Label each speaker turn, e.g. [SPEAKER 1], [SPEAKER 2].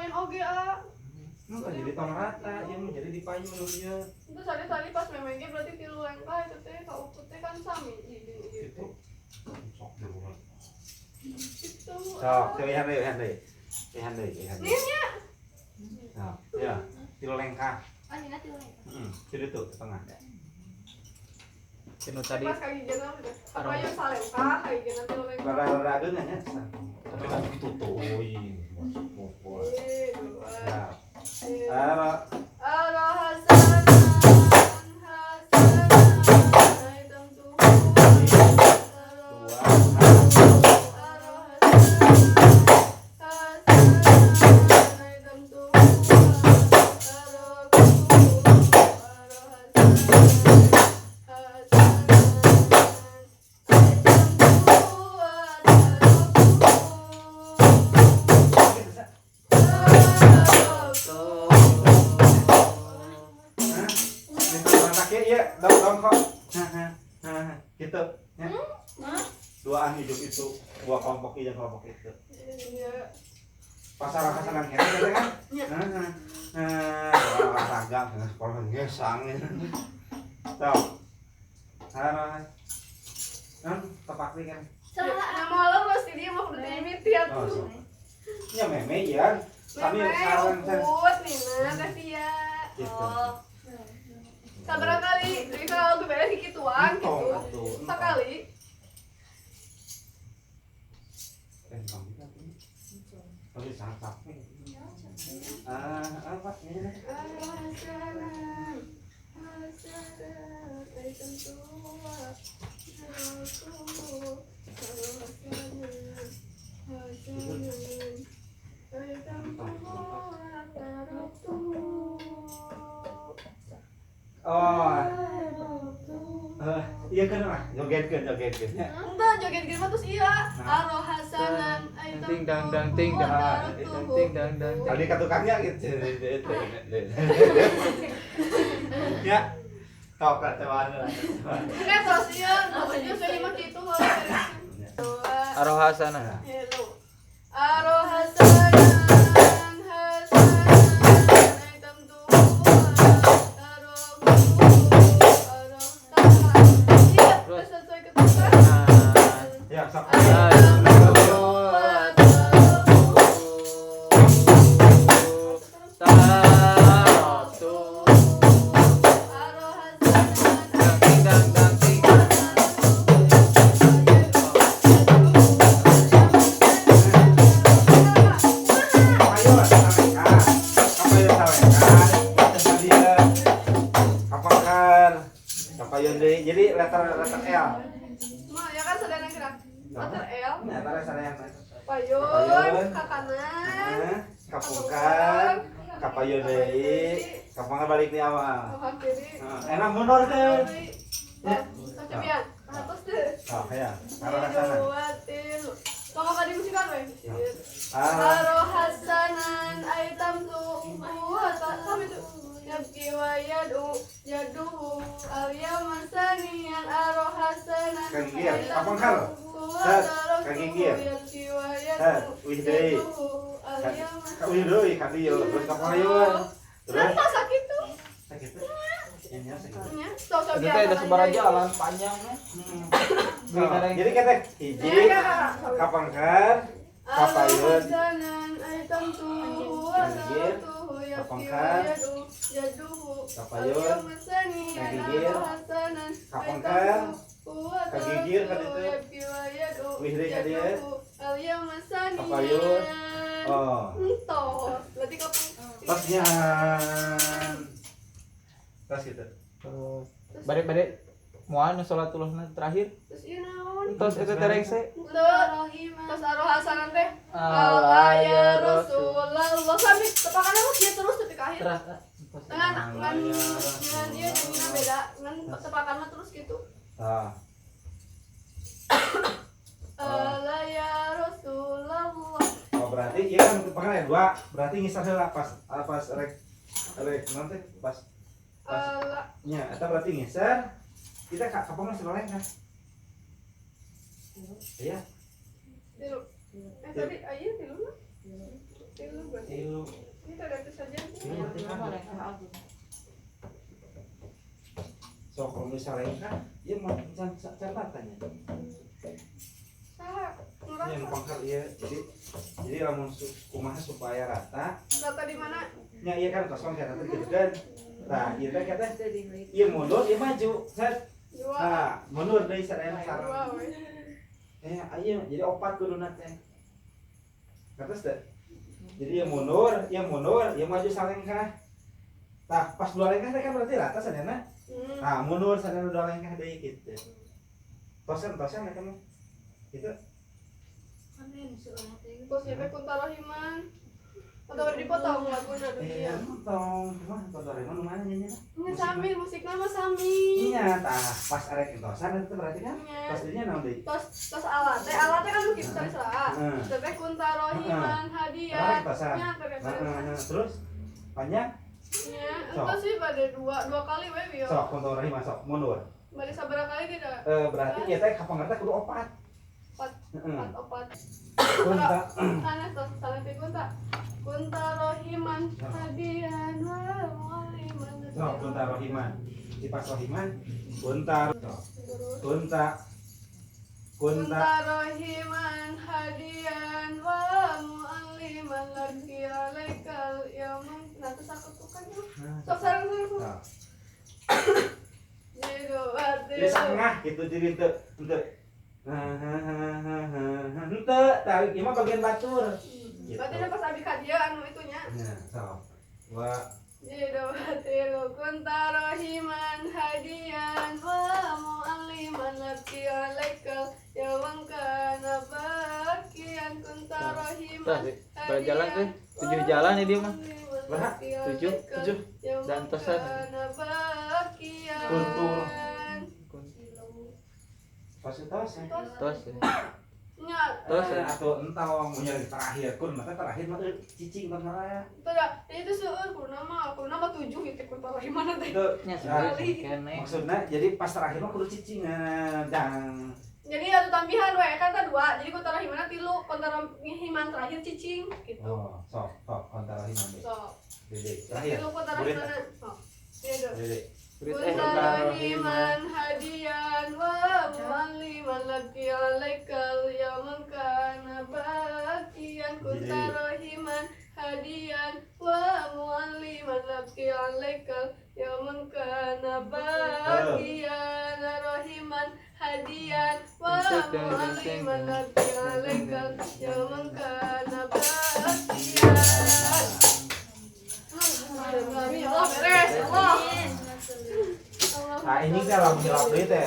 [SPEAKER 1] payun oge ah.
[SPEAKER 2] Enggak jadi tong rata, ieu mah jadi di payun ieu.
[SPEAKER 1] Itu tadi pas memang ge berarti tilu lengkah itu teh ka ukut teh kan sami di ieu
[SPEAKER 2] Gitu.
[SPEAKER 1] teh.
[SPEAKER 2] Sok dulu.
[SPEAKER 1] Gitu.
[SPEAKER 2] Sok, pilihan deui, pilihan deui. Pilihan deui, pilihan deui.
[SPEAKER 1] Nih nya.
[SPEAKER 2] Nah, ya, tilu lengkah.
[SPEAKER 3] Oh, ini tilu lengkah.
[SPEAKER 2] Heeh, jadi tuh ke tengah.
[SPEAKER 4] Tinu tadi
[SPEAKER 1] Pas kagigena teh. Payun salengkah kagigena tilu lengkah.
[SPEAKER 2] Rada-rada ageung nya. Tapi kan kitu teuing. Pokok.
[SPEAKER 1] Dua.
[SPEAKER 2] Siap.
[SPEAKER 1] Tilu.
[SPEAKER 2] Ara
[SPEAKER 1] Ara hasanan hasanan aitam tuhu
[SPEAKER 2] dua.
[SPEAKER 1] Ara hasanan hasanan aitam tuhu taraktuhu Ara hasanan hasanan aitam tuhu taraktuhu.
[SPEAKER 2] Hah? Minta kaki ya, dong dong kok. Hah, hah, gitu. Ya. Duaan hidup itu, dua kelompok ini dan kelompok itu.
[SPEAKER 1] Iya.
[SPEAKER 2] Pasar hasanan kene gitu kan?
[SPEAKER 1] Iya.
[SPEAKER 2] Nah, nah, olahraga, sekolah ngesang. Tuh. Halo. Kan tepak nih kan.
[SPEAKER 1] Nah, malam pasti dia mau kudu dimiti
[SPEAKER 2] Oh,
[SPEAKER 1] atuh.
[SPEAKER 2] so. Ya meme ya. Sami
[SPEAKER 1] Meme
[SPEAKER 2] sareng sen.
[SPEAKER 1] ukut Nina teh Tia.
[SPEAKER 2] Gitu.
[SPEAKER 3] Oh.
[SPEAKER 1] Sabaraha kali jadi kalau gue beres kikituan
[SPEAKER 2] Entong
[SPEAKER 1] gitu.
[SPEAKER 2] atuh, entong.
[SPEAKER 1] Sekali.
[SPEAKER 2] Entong juga tuh. Tapi sangat capek. Ah, apa ini?
[SPEAKER 1] Hasanan hasanan aitam tua taraktuhu hasanan hasanan aitam tua taraktuhu.
[SPEAKER 2] Oh, iya kan lah, jogetkeun jogetkeun nya.
[SPEAKER 1] Enggak, joget mah terus iya.
[SPEAKER 2] Nah.
[SPEAKER 1] Aro hasanan aitam
[SPEAKER 4] Ting dang dang ting dang ting dang dang ting.
[SPEAKER 2] Tadi ke tukangnya gitu. Ya. Tok lah cewaan lah.
[SPEAKER 1] Enggak terus iya, maksudnya saya mah gitu kalau beresnya. Dua,
[SPEAKER 4] Aro hasanah.
[SPEAKER 1] tilu. Aro hasanan hasanan aitam tuhu taraktuhu aro hasanan. Iya,
[SPEAKER 4] Terus.
[SPEAKER 1] sesuai ketukan.
[SPEAKER 4] Nah.
[SPEAKER 2] Ya, sok.
[SPEAKER 1] Aitam tuhu taraktuhu.
[SPEAKER 4] Taratu.
[SPEAKER 1] Aro hasanan
[SPEAKER 4] Ting dang dang ting.
[SPEAKER 2] Ayo, salengka. Kapayon salengka. Tadi ya. Kapangkar. Kapayon deui. Jadi letter letter L.
[SPEAKER 1] Ma, ya kan sadayana gerak. Letter L,
[SPEAKER 2] Nah, letter sadayana.
[SPEAKER 1] payun,
[SPEAKER 2] Payun.
[SPEAKER 1] ke kanan,
[SPEAKER 2] Nah, kapungkar, kapayon deui, kapangkar balik di awal.
[SPEAKER 1] ke kiri.
[SPEAKER 2] Nah, enak mundur teh.
[SPEAKER 1] Ya. Cobian, atas deh.
[SPEAKER 2] Oh, ya. Arah ke sana.
[SPEAKER 1] Dua, tilu. Tong ka dimusikan we.
[SPEAKER 2] Ah,
[SPEAKER 1] Aro hasanan aitam tu sami tu. Yabki wa yadu yaduhu al yawma saniyan aro hasanan.
[SPEAKER 2] Kang Gigir, kapangkar. Set, Kang Gigir.
[SPEAKER 1] Yabki wa
[SPEAKER 2] Set,
[SPEAKER 1] yadu
[SPEAKER 2] wih deui.
[SPEAKER 1] yaduhu al yawma.
[SPEAKER 2] Ka wih deui ka dieu, terus kapayon. Terus
[SPEAKER 1] Kenapa sakit tuh?
[SPEAKER 2] sakitu. Nya sakitu.
[SPEAKER 1] Nya, sok
[SPEAKER 4] Itu teh ada sabaraha jalan panjang nya.
[SPEAKER 2] Nah, jadi kata hiji kapangkar, kapayun, Gigir, kapangkar, kapayun, kagigir, kapangkar, kagigir ka ditu, wih deui ka dieu, kapayun, oh,
[SPEAKER 1] Entos, berarti kapang.
[SPEAKER 2] tosnya, tos gitu.
[SPEAKER 4] Terus bade-bade moal nu salatullah terakhir.
[SPEAKER 1] Terus ieu naon?
[SPEAKER 4] Entos eta teh rengse.
[SPEAKER 1] Terus aro hasanan teh.
[SPEAKER 4] Allah
[SPEAKER 1] Allah
[SPEAKER 4] ya
[SPEAKER 1] ya
[SPEAKER 4] Rasul.
[SPEAKER 1] Rasulullah sami tepakan mah kieu terus tepi ka akhir.
[SPEAKER 4] Terus entos.
[SPEAKER 1] Ngan ngan ngan ieu nyanyinya beda, ngan tepakan mah terus gitu.
[SPEAKER 2] Ah,
[SPEAKER 1] Allah ya Rasulullah.
[SPEAKER 2] oh berarti iya kan tepakan aya dua, berarti ngisar heula pas pas rek rek nanti pas pas
[SPEAKER 1] Allah
[SPEAKER 2] nya eta berarti ngisar kita ka kapangkar sabalengkah. Iya,
[SPEAKER 1] tilu. Eh tadi aya tilu mah. Tilu berarti.
[SPEAKER 2] Tilu.
[SPEAKER 1] Ini ada itu saja.
[SPEAKER 2] Tilu berarti kan. Sok kalau misalnya kan, ieu mah can can ratanya.
[SPEAKER 1] Saha?
[SPEAKER 2] Ini yang pangkal ieu. Jadi lamun kumaha supaya rata,
[SPEAKER 1] Rata di mana?
[SPEAKER 2] Nya ieu kan kosong kan rata gitu kan. Nah, ieu teh kata ieu mundur, ieu maju. Set.
[SPEAKER 1] Dua.
[SPEAKER 2] Nah, mundur deui sadayana sareng.
[SPEAKER 1] Dua we.
[SPEAKER 2] Ayo jadi opat kuduna teh. Katos teh. Jadi ieu mundur, ieu mundur, ieu maju salengkah. Tah, pas dua lengkah teh kan berarti rata sadayana. Nah, mundur sadayana dua lengkah deui kitu. Tosan tosan eta mah. Gitu.
[SPEAKER 1] Terus nyampe kuntarohiman. Atau dipotong laguna dunia.
[SPEAKER 2] Tong, mah kuntarohiman nu mana nyanyi?
[SPEAKER 1] Ini sami, musikna mah sami.
[SPEAKER 2] Iya, tah pas arek entosan itu berarti kan.
[SPEAKER 1] Iya.
[SPEAKER 2] Pas dinya naon deui?
[SPEAKER 1] Tos tos alat teh kan nu kitu tadi salah. Teh kuntarohiman hadiah.
[SPEAKER 2] Arek entosan.
[SPEAKER 1] Nya
[SPEAKER 2] Heeh, terus panjang.
[SPEAKER 1] Nya, entos sih pada dua kali we bio.
[SPEAKER 2] Sok kuntarohiman sok mundur.
[SPEAKER 1] Bade sabaraha kali tidak?
[SPEAKER 2] Berarti ieu teh kapangerta kudu opat.
[SPEAKER 1] Opat. Opat opat.
[SPEAKER 2] Kunta.
[SPEAKER 1] Sanes tos sanes teh kunta. Kuntarohiman hadian wa mualliman.
[SPEAKER 2] Sok kuntarohiman. Di pas rohiman kuntar. Kunta. Kunta.
[SPEAKER 1] Kuntarohiman hadian wa mualliman laki alaikal yaman. Nah terus aku tuh kan. Sok sareng sareng.
[SPEAKER 2] Jadi setengah gitu jadi ente ente. Ente tarik ieu mah bagian batur. Gitu.
[SPEAKER 1] Berarti ada pas abi ka dia anu itunya.
[SPEAKER 2] Nah, sok. Wa
[SPEAKER 1] Jidawatilu kuntarohiman hadian wa mualliman laki alaikal yaman kana bakian kuntarohiman.
[SPEAKER 4] Berjalan tuh 7 jalan ya dia mah.
[SPEAKER 2] Berapa?
[SPEAKER 4] 7 7 dan tosan.
[SPEAKER 2] Kuntur. Tos tos.
[SPEAKER 4] Tos.
[SPEAKER 1] Nya.
[SPEAKER 4] Tos
[SPEAKER 2] atau entah punya terakhir kun maka terakhir mah cicing tong salah.
[SPEAKER 1] Teu da, itu seueur kuna mah 7 gitu kuntarohiman teh.
[SPEAKER 4] Nya sekali.
[SPEAKER 2] Maksudna jadi pas terakhir mah kudu cicing dang.
[SPEAKER 1] Jadi atuh tambihan we kan teh 2. Jadi kuntarohiman 3, kuntarohiman terakhir cicing gitu.
[SPEAKER 2] Oh, sok sok kuntarohiman deh.
[SPEAKER 1] Sok.
[SPEAKER 2] Dede terakhir.
[SPEAKER 1] Tilu kuntarohiman. Sok. Ieu
[SPEAKER 2] Dede.
[SPEAKER 1] Kuntarohiman hadian wa mualliman laki alaikal yaman kana bakian kuntarohiman hadian wa mualliman laki alaikal yaman kana bakian rohiman hadian wa mualliman laki alaikal yaman kana bakian. Ya Allah beres ya Allah.
[SPEAKER 2] Nah ini teh lamun hilap deui teh.